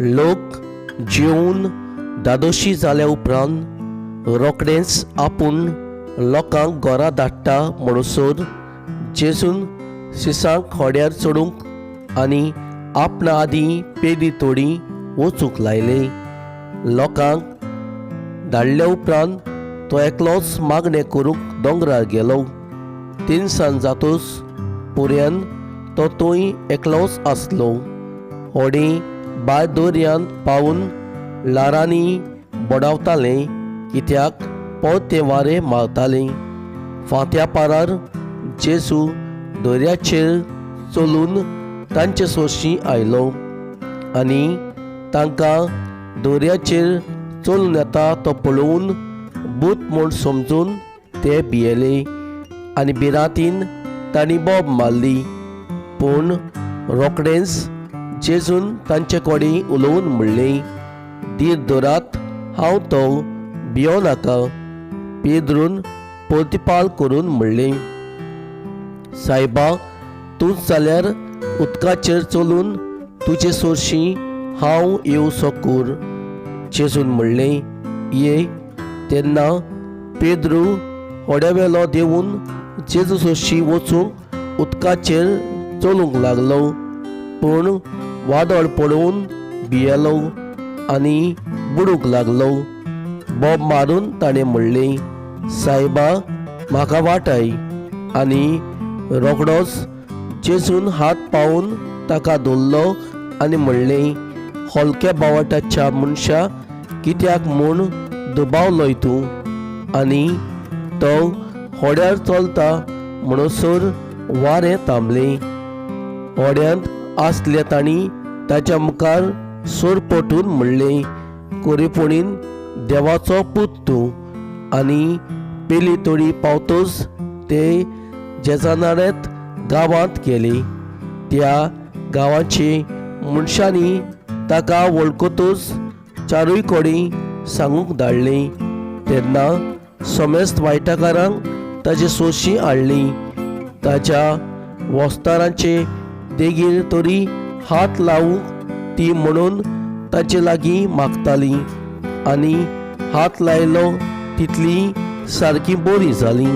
लोक जेवन धादोशी जाल्या उपरांत रोखडेंच आपूण लोकांक घरा धाडटा म्हणसर जेजून शिसांक होड्यार चडूंक आनी आपणा आदीं पेली तोडी वचूंक लायले. लोकांक धाडल्या उपरांत तो एकलोच मागणें करूंक दोंगरार गेलो. तिनसांज जातूच पर्यंत तो थंय एकलोच आसलो. होडीं भायर दर्यांत पावून ल्हारांनी बडावतालें, कित्याक पोरतें वारें मारतालें. फांत्या पारार जेजू दर्याचेर चलून तांचे सोरशीं आयलो आनी तांकां दर्याचेर चलून येता तो पळोवन भूत म्हूण समजून ते भियेले आनी भिरांतीन तांणी बोब मारली. पूण रोखडेंच जेजून तांचे कडेन उलोवन म्हणलें, धीर धरात, हांव तो, भियो नाका. पेद्रून प्रतिपाल करून म्हणलें, सायबा, तूंच जाल्यार उदकाचेर चलून तुजे सोरशीं हांव येवचो कूर. जेजून म्हणलें, ये. तेन्ना पेद्रू होड्यावेलो देंवून जेजू सोरशीं वचूंक उदकाचेर चलूंक लागलो. पूण वादळ पळोवन भियेलो आनी बुडूंक लागलो. बोब मारून ताणें म्हणलें, सायबा, म्हाका वाटाय. आनी रोखडोच जेजून हात पावून ताका धरलो आनी म्हणलें, हलक्या बावटाच्या मनशा, कित्याक म्हूण दुबावलोय तूं? आनी तो होड्यार चलता म्हणसर वारें थांबलें. होड्यांत आसले तांणी ताच्या मुखार सोरपटून म्हणलें, कोरेपणीन देवाचो पूत तूं. आनी पेली तोडी पावतच ते जेजानारेत गांवांत गेले. त्या गांवाचे मनशांनी ताका वळखतूच चारूय कडेन सांगूंक धाडलें. तेन्ना समेस्त वायटकारांक ताजे सोशी हाडली. ताच्या वस्तारांचे देगीर तरी हात लावूंक ती म्हणून ताचे लागीं मागताली आनी हात लायलो तितली सारकी बरी जाली.